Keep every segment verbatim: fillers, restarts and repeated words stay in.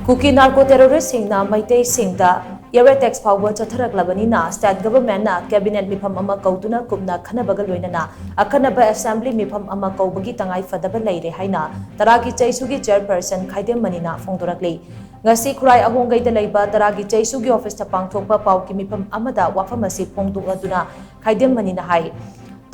ꯀꯨꯀꯤ narco ꯇꯦꯔꯣꯔꯤꯁꯁꯤꯡꯅ ꯃꯩꯇꯩꯁꯤꯡꯗ year ꯑꯦꯇꯦꯛꯁ ꯐꯥꯎꯕ ꯆꯠꯊꯔꯛꯂꯕꯅꯤꯅ state ꯒꯚꯔꯟꯃꯦꯟꯠꯅ cabinet ꯃꯤꯐꯝ ꯑꯃ ꯀꯧꯗꯨꯅ ꯀꯨꯞꯅ ꯈꯟꯅꯕꯒ ꯂꯣꯏꯅꯅ ꯑꯈꯟꯅꯕ ꯑꯦꯁꯦꯝꯕ꯭ꯂꯤ ꯃꯤꯐꯝ ꯑꯃ ꯀꯧꯕꯒꯤ ꯇꯉꯥꯏ ꯐꯗꯕ ꯂꯩꯔꯦ ꯍꯥꯏꯅ ꯇꯔꯥꯒꯤ ꯆꯩꯁꯨꯒꯤ ꯆꯦꯌꯔꯄꯔꯁꯟ ꯈꯥꯏꯗꯦꯝ ꯃꯅꯤꯅ ꯐꯣꯡꯗꯣꯔꯛꯂꯤ꯫ ꯉꯁꯤ ꯈꯨꯔꯥꯏ ꯑꯍꯣꯡꯒꯩꯗ ꯂꯩꯕ ꯇꯔꯥꯒꯤ ꯆꯩꯁꯨꯒꯤ ꯑꯣꯐꯤꯁꯇ ꯄꯥꯡꯊꯣꯛꯄ ꯄꯥꯎꯒꯤ ꯃꯤꯐꯝ ꯑꯃꯗ ꯋꯥꯐꯝ ꯑꯁꯤ ꯐꯣꯡꯗꯣꯛꯂꯗꯨꯅ ꯈꯥꯏꯗꯦꯝ ꯃꯅꯤꯅ ꯍꯥꯏ,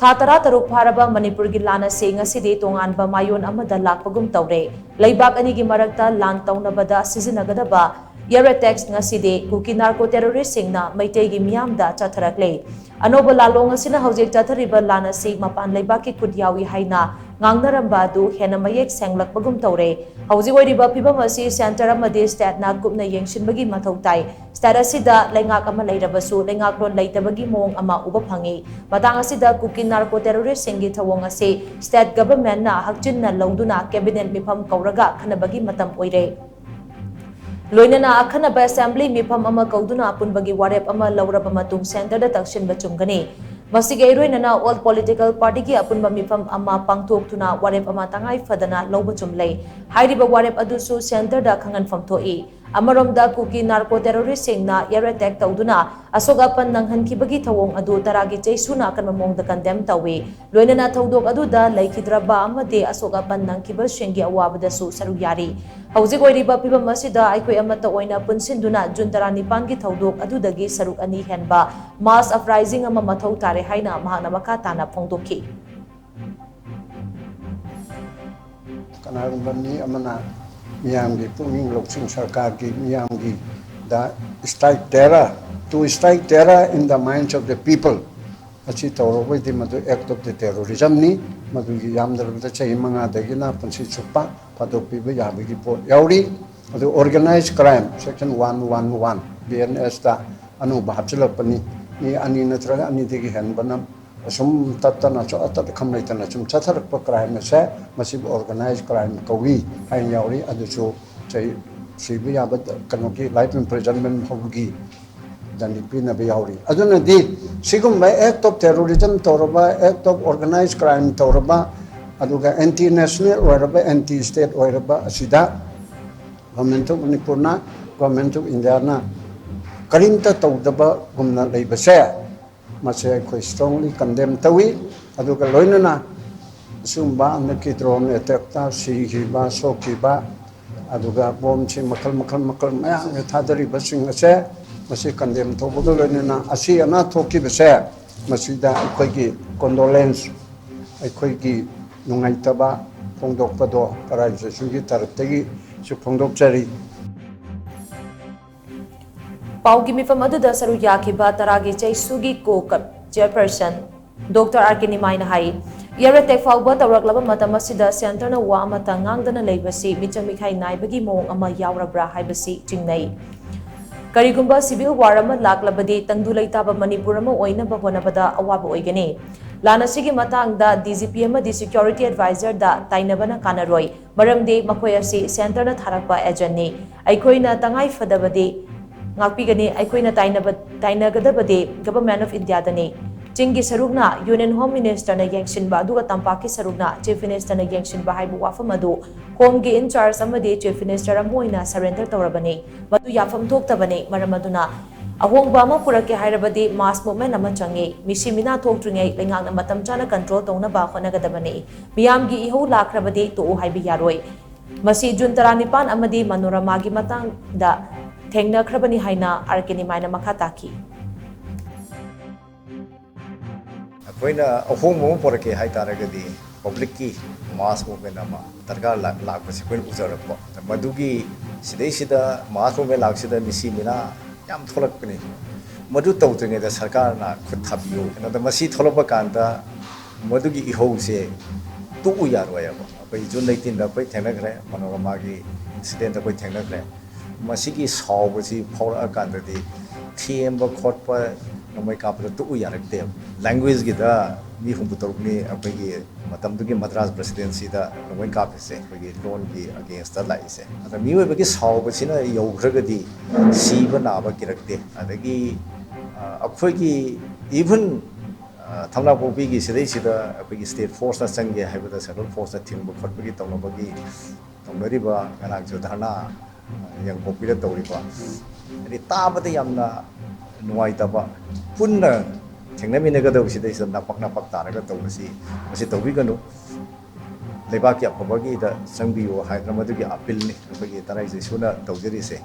ꯊꯥ ꯇꯔꯥ ꯇꯔꯨꯛ ꯐꯥꯔꯕ ꯃꯅꯤꯄꯨꯔꯒꯤ ꯂꯥꯟ ꯑꯁꯤ ꯉꯁꯤꯗꯤ ꯇꯣꯉꯥꯟꯕ ꯃꯥꯏꯑꯣꯟ ꯑꯃꯗ ꯂꯥꯛꯄꯒꯨꯝ ꯇꯧꯔꯦ꯫ ꯂꯩꯕꯥꯛ ꯑꯅꯤꯒꯤ ꯃꯔꯛꯇ ꯂꯥꯟ ꯇꯧꯅꯕꯗ ꯁꯤꯖꯤꯟꯅꯒꯗꯕ ꯏꯌꯔ ꯑꯦꯇꯦꯛꯁ ꯉꯁꯤꯗꯤ ꯀꯨꯀꯤ ꯅꯥꯔꯀꯣ ꯇꯦꯔꯣꯔꯤꯁꯁꯤꯡꯅ ꯃꯩꯇꯩꯒꯤ ꯃꯤꯌꯥꯝꯗ ꯆꯠꯊꯔꯛꯂꯦ꯫ ꯑꯅꯧꯕ ꯂꯥꯂꯣꯡ ꯑꯁꯤꯅ ꯍꯧꯖꯤꯛ ꯆꯠꯊꯔꯤꯕ ꯂꯥꯟ ꯑꯁꯤ ꯃꯄꯥꯟ ꯂꯩꯕꯥꯛꯀꯤ ꯈꯨꯠ ꯌꯥꯎꯏ ꯍꯥꯏꯅ ꯉꯥꯡꯅꯔꯝꯕ ꯑꯗꯨ ꯍꯦꯟꯅ ꯃꯌꯦꯛ ꯁꯦꯡꯂꯛꯄꯒꯨꯝ ꯇꯧꯔꯦ꯫ ꯍꯧꯖꯤꯛ ꯑꯣꯏꯔꯤꯕ ꯐꯤꯕꯝ ꯑꯁꯤ ꯁꯦꯟꯇꯔ ꯑꯃꯗꯤ ꯁ꯭ꯇꯦꯠꯅ ꯀꯨꯞꯅ ꯌꯦꯡꯁꯤꯟꯕꯒꯤ ꯃꯊꯧ ꯇꯥꯏ꯫ ꯁ꯭ꯇꯦꯠ ꯑꯁꯤꯗ ꯂꯩꯉꯥꯛ ꯑꯃ ꯂꯩꯔꯕꯁꯨ ꯂꯩꯉꯥꯛꯂꯣꯟ ꯂꯩꯇꯕꯒꯤ ꯃꯑꯣꯡ ꯑꯃ ꯎꯕ ꯐꯪꯏ꯫ ꯃꯇꯥꯡ ꯑꯁꯤꯗ ꯀꯨꯀꯤ ꯅꯥꯔꯀꯣ ꯇꯦꯔꯣꯔꯤꯁꯁꯤꯡꯒꯤ ꯊꯧꯑꯣꯡ ꯑꯁꯤ ꯁ꯭ꯇꯦꯠ ꯒꯚꯔꯟꯃꯦꯟꯠꯅ ꯍꯛꯆꯤꯟꯅ ꯂꯧꯗꯨꯅ ꯀꯦꯕꯤꯅꯦꯠ ꯃꯤꯐꯝ ꯀꯧꯔꯒ ꯈꯟꯅꯕꯒꯤ ꯃꯇꯝ ꯑꯣꯏꯔꯦ꯫ ꯂꯣꯏꯅꯅ ꯑꯈꯟꯅꯕ ꯑꯦꯁꯦꯝꯕ꯭ꯂꯤ ꯃꯤꯐꯝ ꯑꯃ ꯀꯧꯗꯨꯅ ꯑꯄꯨꯟꯕꯒꯤ ꯋꯥꯔꯦꯞ ꯑꯃ ꯂꯧꯔꯕ ꯃꯇꯨꯡ ꯁꯦꯟꯇꯔꯗ ꯇꯛꯁꯤꯟꯕ ꯆꯨꯝꯒꯅꯤ꯫ ꯃꯁꯤꯒ ꯏꯔꯣꯏꯅꯅ ꯑꯣꯜ ꯄꯣꯂꯤꯇꯤꯀꯦꯜ ꯄꯥꯔꯇꯤꯒꯤ ꯑꯄꯨꯟꯕ ꯃꯤꯐꯝ ꯑꯃ ꯄꯥꯡꯊꯣꯛꯇꯨꯅ ꯋꯥꯔꯦꯞ ꯑꯃ ꯇꯉꯥꯏ ꯐꯗꯅ ꯂꯧꯕ ꯆꯨꯝꯂꯩ꯫ ꯍꯥꯏꯔꯤꯕ ꯋꯥꯔꯦꯞ ꯑꯗꯨꯁꯨ ꯁꯦꯟꯇꯔꯗ ꯈꯪꯍꯟꯐꯝ ꯊꯣꯛꯏ꯫ ꯑꯃꯔꯣꯝꯗ ꯀꯨꯀꯤ ꯅꯥꯔꯀꯣ ꯇꯦꯔꯣꯔꯤꯁꯁꯤꯡꯅ ꯏꯌꯔ ꯑꯦꯇꯦꯛ ꯇꯧꯗꯨꯅ ꯑꯁꯣꯛ ꯑꯄꯟ ꯅꯪꯍꯟꯈꯤꯕꯒꯤ ꯊꯧꯑꯣꯡ ꯑꯗꯨ ꯇꯔꯥꯒꯤ ꯆꯩꯁꯨꯅ ꯑꯀꯟꯕ ꯃꯑꯣꯡꯗ ꯀꯟꯗꯦꯝ ꯇꯧꯏ꯫ ꯂꯣꯏꯅꯅ ꯊꯧꯗꯣꯛ ꯑꯗꯨꯗ ꯂꯩꯈꯤꯗ꯭ꯔꯕ ꯑꯃꯗꯤ ꯑꯁꯣꯛ ꯑꯄꯟ ꯅꯪꯈꯤꯕꯁꯤꯡꯒꯤ ꯑꯋꯥꯕꯗꯁꯨ ꯁꯔꯨꯛ ꯌꯥꯔꯤ꯫ ꯍꯧꯖꯤꯛ ꯑꯣꯏꯔꯤꯕ ꯐꯤꯕꯝ ꯑꯁꯤꯗ ꯑꯩꯈꯣꯏ ꯑꯃꯠꯇ ꯑꯣꯏꯅ ꯄꯨꯟꯁꯤꯟꯗꯨꯅ ꯖꯨꯟ ꯇꯔꯥꯅꯤꯄꯥꯟꯒꯤ ꯊꯧꯗꯣꯛ ꯑꯗꯨꯗꯒꯤ ꯁꯔꯨꯛ ꯑꯅꯤ ꯍꯦꯟꯕ ꯃꯥꯁ ꯑꯞꯔꯥꯏꯖꯤꯡ ꯑꯃ ꯃꯊꯧ ꯇꯥꯔꯦ ꯍꯥꯏꯅ ꯃꯍꯥꯛꯅ ꯃꯈꯥ ꯇꯥꯅ ꯐꯣꯡꯗꯣꯛꯈꯤ꯫ ꯀꯅꯥꯒꯨꯝꯕ ꯃꯤ ꯑꯃꯅ ꯃꯤꯌꯥꯝꯒꯤ ꯄꯨꯛꯅꯤꯡ ꯂꯧꯁꯤꯡ, ꯁꯔꯀꯥꯔꯒꯤ ꯃꯤꯌꯥꯝꯒꯤ the strike terror, to strike terror in the minds of the people ꯑꯁꯤ ꯇꯧꯔꯕꯗꯤ ꯃꯗꯨ act of the terrorismꯅꯤ꯫ ꯃꯗꯨꯒꯤ ꯌꯥꯝꯗ꯭ꯔꯕꯗ ꯆꯍꯤ ꯃꯉꯥꯗꯒꯤꯅ ꯄꯨꯟꯁꯤ ꯆꯨꯞꯄ ꯐꯥꯗꯣꯛꯄꯤꯕ ꯌꯥꯕꯒꯤ ꯄꯣꯠ ꯌꯥꯎꯔꯤ꯫ ꯑꯗꯨ organized crime section one one one BNSꯇ ꯑꯅꯧꯕ ꯍꯥꯞꯆꯤꯜꯂꯛꯄꯅꯤ꯫ ꯃꯤ ꯑꯅꯤ ꯅꯠꯇ꯭ꯔꯒ ꯑꯅꯤꯗꯒꯤ ꯍꯦꯟꯕꯅ ꯑꯁꯨꯝ ꯇꯠꯇꯅ ꯁꯨꯝ ꯑꯇꯠ ꯑꯈꯝ ꯂꯩꯇꯅ ꯁꯨꯝ ꯆꯠꯊꯔꯛꯄ crime ꯑꯁꯦ ꯃꯁꯤꯕꯨ organized crime ꯀꯧꯏ ꯍꯥꯏꯅ ꯌꯥꯎꯔꯤ꯫ ꯑꯗꯨꯁꯨ ꯆꯍꯤ ꯁꯤꯕ ꯌꯥꯕ ꯀꯩꯅꯣꯒꯤ life imprisonment ꯐꯥꯎꯕꯒꯤ ꯗꯟꯗꯤ ꯄꯤꯅꯕ ꯌꯥꯎꯔꯤ꯫ ꯑꯗꯨꯅꯗꯤ ꯁꯤꯒꯨꯝꯕ act of terrorism ꯇꯧꯔꯕ, act of organized crime ꯇꯧꯔꯕ, ꯑꯗꯨꯒ anti national ꯑꯣꯏꯔꯕ, anti state ꯑꯣꯏꯔꯕ ꯑꯁꯤꯗ Government of ꯃꯅꯤꯄꯨꯔꯅ, Government of Indiaꯅ ꯀꯔꯤꯝꯇ ꯇꯧꯗꯕꯒꯨꯝꯅ ꯂꯩꯕꯁꯦ, ꯃꯁꯦ ꯑꯩꯈꯣꯏ strongly condemn ꯇꯧꯏ꯫ ꯑꯗꯨꯒ ꯂꯣꯏꯅꯅ ꯑꯁꯤꯒꯨꯝꯕ ꯍꯟꯗꯛꯀꯤ drone attackꯇ ꯁꯤꯈꯤꯕ, ꯁꯣꯛꯈꯤꯕ, ꯑꯗꯨꯒ ꯕꯣꯝꯁꯤ ꯃꯈꯜ ꯃꯈꯜ ꯃꯈꯜ ꯃꯌꯥꯝ ꯊꯥꯗꯔꯤꯕꯁꯤꯡ ꯑꯁꯦ, ꯃꯁꯤ condemn ꯇꯧꯕꯒ ꯂꯣꯏꯅꯅ ꯑꯁꯤ ꯑꯅꯥ ꯊꯣꯛꯈꯤꯕꯁꯦ, ꯃꯁꯤꯗ ꯑꯩꯈꯣꯏꯒꯤ condolence, ꯑꯩꯈꯣꯏꯒꯤ ꯅꯨꯡꯉꯥꯏꯇꯕ ꯐꯣꯡꯗꯣꯛꯄꯗꯣ ꯀꯔꯥꯏ ꯁꯦꯁꯟꯒꯤ ꯇꯔꯞꯇꯒꯤꯁꯨ ꯐꯣꯡꯗꯣꯛꯆꯔꯤ꯫ ꯄꯥꯎꯒꯤ ꯃꯤꯐꯝ ꯑꯗꯨꯗ ꯁꯔꯨꯛ ꯌꯥꯈꯤꯕ ꯇꯔꯥꯒꯤ ꯆꯩꯁꯨꯒꯤ ꯀꯣ ꯀꯞ ꯆꯤꯌꯔꯄꯔꯁꯟ ꯗꯣꯛꯇꯔ ꯑꯥꯔ ꯀꯦ ꯅꯤꯃꯥꯏꯅ ꯍꯥꯏ, air attack ꯐꯥꯎꯕ ꯇꯧꯔꯛꯂꯕ ꯃꯇꯝ ꯑꯁꯤꯗ ꯁꯦꯟꯇꯔꯅ ꯋꯥ ꯑꯃꯠꯇ ꯉꯥꯡꯗꯅ ꯂꯩꯕꯁꯤ ꯃꯤꯆꯪ ꯃꯤꯈꯥꯏ ꯅꯥꯏꯕꯒꯤ ꯃꯑꯣꯡ ꯑꯃ ꯌꯥꯎꯔꯕ꯭ꯔꯥ ꯍꯥꯏꯕꯁꯤ ꯆꯤꯡꯅꯩ꯫ ꯀꯔꯤꯒꯨꯝꯕ civil war ꯑꯃ ꯂꯥꯛꯂꯕꯗꯤ ꯇꯪꯗꯨ ꯂꯩꯇꯥꯕ ꯃꯅꯤꯄꯨꯔ ꯑꯃ ꯑꯣꯏꯅꯕ ꯍꯣꯠꯅꯕꯗ ꯑꯋꯥꯕ ꯑꯣꯏꯒꯅꯤ꯫ ꯂꯥꯟ ꯑꯁꯤꯒꯤ ꯃꯇꯥꯡꯗ D G P ꯑꯃꯗꯤ security advisorꯗ ꯇꯥꯏꯅꯕꯅ ꯀꯥꯟꯅꯔꯣꯏ꯫ ꯃꯔꯝꯗꯤ ꯃꯈꯣꯏ ꯑꯁꯤ ꯁꯦꯟꯇꯔꯅ ꯊꯥꯔꯛꯄ agentꯅꯤ꯫ ꯑꯩꯈꯣꯏꯅ ꯇꯉꯥꯏ ꯐꯗꯕꯗꯤ ꯉꯥꯛꯄꯤꯒꯅꯤ꯫ ꯑꯩꯈꯣꯏꯅ ꯇꯥꯏꯅꯕ-, ꯇꯥꯏꯅꯒꯗꯕꯗꯤ Government of Indiaꯗꯅꯤ꯫ ꯆꯤꯡꯒꯤ ꯁꯔꯨꯛꯅ Union Home Ministerꯅ ꯌꯦꯡꯁꯤꯟꯕ ꯑꯗꯨꯒ ꯇꯝꯄꯥꯛꯀꯤ ꯁꯔꯨꯛꯅ Chief Ministerꯅ ꯌꯦꯡꯁꯤꯟꯕ ꯍꯥꯏꯕ ꯋꯥꯐꯝ ꯑꯗꯨ Homeꯒꯤ in charge ꯑꯃꯗꯤ Chief Minister ꯑꯃ ꯑꯣꯏꯅ surrender ꯇꯧꯔꯕꯅꯤ꯫ ꯃꯗꯨ ꯌꯥꯐꯝ ꯊꯣꯛꯇꯕꯅꯤ꯫ ꯃꯔꯝ ꯑꯗꯨꯅ ꯑꯍꯣꯡꯕ ꯑꯃ ꯄꯨꯔꯛꯀꯦ ꯍꯥꯏꯔꯕꯗꯤ mass movement ꯑꯃ ꯆꯪꯉꯤ꯫ ꯃꯤꯁꯤ ꯃꯤꯅꯥ ꯊꯣꯛꯇ꯭ꯔꯤꯉꯩ ꯂꯩꯉꯥꯛꯅ ꯃꯇꯝ ꯆꯥꯅ control ꯇꯧꯅꯕ ꯍꯣꯠꯅꯒꯗꯕꯅꯤ꯫ ꯃꯤꯌꯥꯝꯒꯤ ꯏꯍꯧ ꯂꯥꯛꯈ꯭ꯔꯕꯗꯤ ꯇꯣꯛꯎ ꯍꯥꯏꯕ ꯌꯥꯔꯣꯏ꯫ ꯃꯁꯤ ꯖꯨꯟ ꯇꯔꯥꯅꯤꯄꯥꯟ ꯑꯃꯗꯤ ꯃꯅꯣꯔꯃꯥꯒꯤ ꯃꯇꯥꯡꯗ ꯊꯦꯡꯅꯈ꯭ꯔꯕꯅꯤ ꯍꯥꯏꯅ ꯑꯥꯔ ꯀꯦ ꯅꯤꯃꯥꯏꯅ ꯃꯈꯥ ꯇꯥꯈꯤ꯫ ꯑꯩꯈꯣꯏꯅ ꯑꯍꯣꯡꯕ ꯑꯃ ꯄꯨꯔꯛꯀꯦ ꯍꯥꯏ ꯇꯥꯔꯒꯗꯤ, ꯄꯕ꯭ꯂꯤꯛꯀꯤ mass movement ꯑꯃ ꯗꯔꯀꯥꯔ ꯂꯥꯛ-, ꯂꯥꯛꯄꯁꯤ ꯑꯩꯈꯣꯏꯅ ꯎꯖꯔꯛꯄ꯫ ꯃꯗꯨꯒꯤ ꯁꯤꯗꯩꯁꯤꯗ mass movement ꯂꯥꯛꯁꯤꯗ ꯃꯤꯁꯤ ꯃꯤꯅꯥ ꯌꯥꯝ ꯊꯣꯛꯂꯛꯄꯅꯤ꯫ ꯃꯗꯨ ꯇꯧꯗ꯭ꯔꯤꯉꯩꯗ ꯁꯔꯀꯥꯔꯅ ꯈꯨꯠ ꯊꯥꯕꯤꯌꯨ꯫ ꯀꯩꯅꯣꯗ ꯃꯁꯤ ꯊꯣꯛꯂꯛꯄ ꯀꯥꯟꯗ ꯃꯗꯨꯒꯤ ꯏꯍꯧꯁꯦ ꯇꯣꯛꯎ ꯌꯥꯔꯣꯏꯕ꯫ ꯑꯩꯈꯣꯏ ꯖꯨꯟ eighteenꯗ ꯑꯩꯈꯣꯏ ꯊꯦꯡꯅꯈ꯭ꯔꯦ, ꯃꯅꯣꯔꯃꯥꯒꯤ incidentꯇ ꯑꯩꯈꯣꯏ ꯊꯦꯡꯅꯈ꯭ꯔꯦ꯫ ꯃꯁꯤꯒꯤ ꯁꯥꯎꯕꯁꯤ ꯐꯥꯎꯔꯛꯑꯀꯥꯟꯗꯗꯤ ꯊꯦꯝꯕ ꯈꯣꯠꯄ, ꯅꯣꯡꯃꯩ ꯀꯥꯞꯄꯗ ꯇꯣꯛꯎ ꯌꯥꯔꯛꯇꯦꯕ꯫ Languageꯒꯤꯗ ꯃꯤ ꯍꯨꯝꯐꯨ ꯇꯔꯨꯛꯅꯤ ꯑꯩꯈꯣꯏꯒꯤ ꯃꯇꯝꯗꯨꯒꯤ ꯃꯗ꯭ꯔꯥꯁ presidencyꯗ ꯅꯣꯡꯃꯩ ꯀꯥꯞꯄꯤꯁꯦ, ꯑꯩꯈꯣꯏꯒꯤ ꯂꯣꯟꯒꯤ againstꯇ ꯂꯥꯛꯏꯁꯦ꯫ ꯑꯗ ꯃꯤꯑꯣꯏꯕꯒꯤ ꯁꯥꯎꯕꯁꯤꯅ ꯌꯧꯈ꯭ꯔꯒꯗꯤ ꯁꯤꯕ ꯅꯥꯕ ꯀꯤꯔꯛꯇꯦ꯫ ꯑꯗꯒꯤ, ꯑ, ꯑꯩꯈꯣꯏꯒꯤ even, ꯑ, ꯊꯝꯅꯥꯄꯣꯛꯄꯤꯒꯤ ꯁꯤꯗꯩꯁꯤꯗ ꯑꯩꯈꯣꯏꯒꯤ state forceꯅ ꯆꯪꯒꯦ ꯍꯥꯏꯕꯗ central forceꯅ ꯊꯤꯡꯕ ꯈꯣꯠꯄꯒꯤ ꯇꯧꯅꯕꯒꯤ ꯇꯧꯅꯔꯤꯕ ꯉꯔꯥꯡꯁꯨ ꯙꯔꯅꯥ ꯌꯥꯡꯄꯣꯛꯄꯤꯗ ꯇꯧꯔꯤꯕ, ꯍꯥꯏꯗꯤ ꯇꯥꯕꯗ ꯌꯥꯝꯅ ꯅꯨꯡꯉꯥꯏꯇꯕ, ꯄꯨꯟꯅ ꯊꯦꯡꯅꯃꯤꯟꯅꯒꯗꯧꯕꯁꯤꯗꯩꯁꯤꯗ ꯅꯄꯛ ꯅꯄꯛ ꯇꯥꯔꯒ ꯇꯧꯕꯁꯤ, ꯃꯁꯤ ꯇꯧꯕꯤꯒꯅꯨ꯫ ꯂꯩꯕꯥꯛꯀꯤ ꯑꯐꯕꯒꯤꯗ ꯆꯪꯕꯤꯌꯨ ꯍꯥꯏꯗꯅ ꯃꯗꯨꯒꯤ ꯑꯄꯤꯜꯅꯤ ꯑꯩꯈꯣꯏꯒꯤ ꯇꯔꯥꯏꯁꯦ ꯁꯨꯅ ꯇꯧꯖꯔꯤꯁꯦ꯫